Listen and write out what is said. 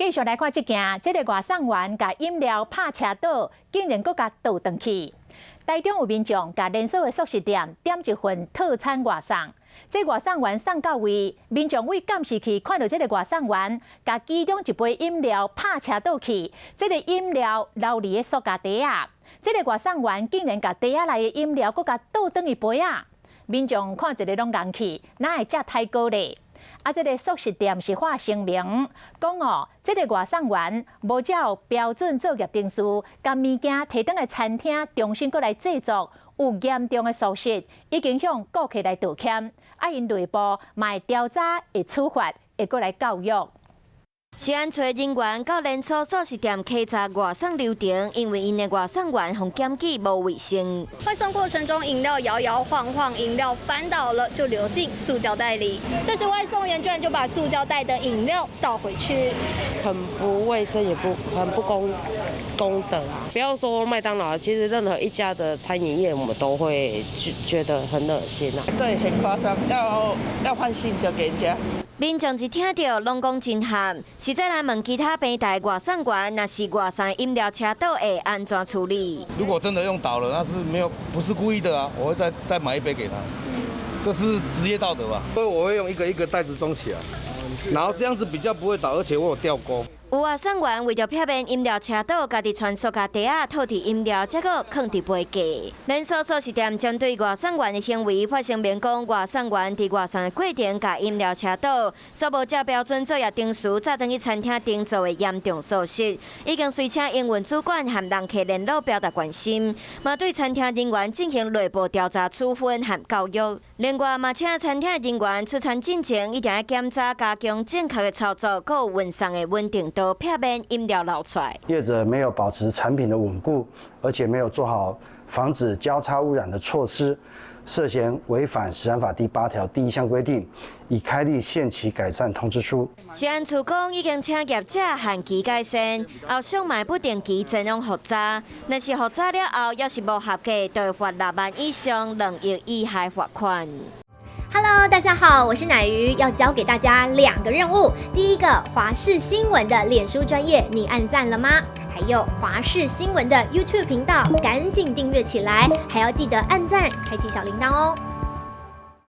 繼續來看這件，這个外送員共飲料拍車倒，竟然閣共倒轉去。台中有民眾共連鎖的速食店點一份套餐外送，這外送員送到位，民眾對監視器看著這个外送員共其中一杯飲料拍車倒去，這个飲料流佇个塑膠袋仔，這个外送員竟然共袋仔內的飲料閣共倒轉去杯仔，民眾看一个攏𤺪去，哪會遮刣高咧？啊，這个速食店是發聲明講哦，這个外送員無照標準作業程序，共物件提轉來餐廳重新閣來製作，有嚴重的疏失，已經向顧客來道歉。啊，𪜶內部嘛會調查，會處罰，會閣來教育。食安處人員到連鎖速食店稽查外送流程，因為𪜶的外送員予檢舉無衛生。外送過程中，飲料搖搖晃晃，飲料翻倒了就流進塑膠袋裡。這時外送員居然就把塑膠袋的飲料倒回去，很不衛生，也不很不公德啊！不要說麥當勞，其實任何一家的餐飲業，我們都會覺得很噁心啊。對，很誇張，要換新的給人家。民眾一聽著，攏講真譀。實在來問其他平台外送員，若是外送飲料車倒會按怎處理？如果真的用倒了，那是沒有，不是故意的啊！我會再買一杯給他，這是職業道德吧？所以我會用一個一個袋子裝起來，然後這樣子比較不會倒，而且我有吊鈎。有外送員為著避免飲料車倒，家己穿塑膠袋仔套佇飲料，才閣囥佇杯架。連鎖速食店針對外送員的行為發聲明講，外送員佇外送的過程共飲料車倒，煞無照標準作業程序，載轉去餐廳頂做的嚴重疏失，已經隨請營運主管和人客聯絡表達關心，嘛對餐廳人員進行內部調查處分和教育。另外嘛，請餐廳人員出餐進前一定愛檢查加強正確的操作，閣有運送的穩定度，避免飲料流出來。業者沒有保持產品的穩固，而且沒有做好防止交叉污染的措施，涉嫌違反食安法第8條第1項規定，已開立限期改善通知書。食安處講已經請業者限期改善，後續嘛不定期前往複查，若是複查了後，猶是無合格，就會罰6萬以上2億以下罰款。 Hello，大家好，我是乃瑜，要交給大家兩個任務。第一個，華視新聞的臉書專頁，你按讚了嗎？還有華視新聞的 YouTube 頻道，趕緊訂閱起來，還要記得按讚，開啟小鈴鐺哦。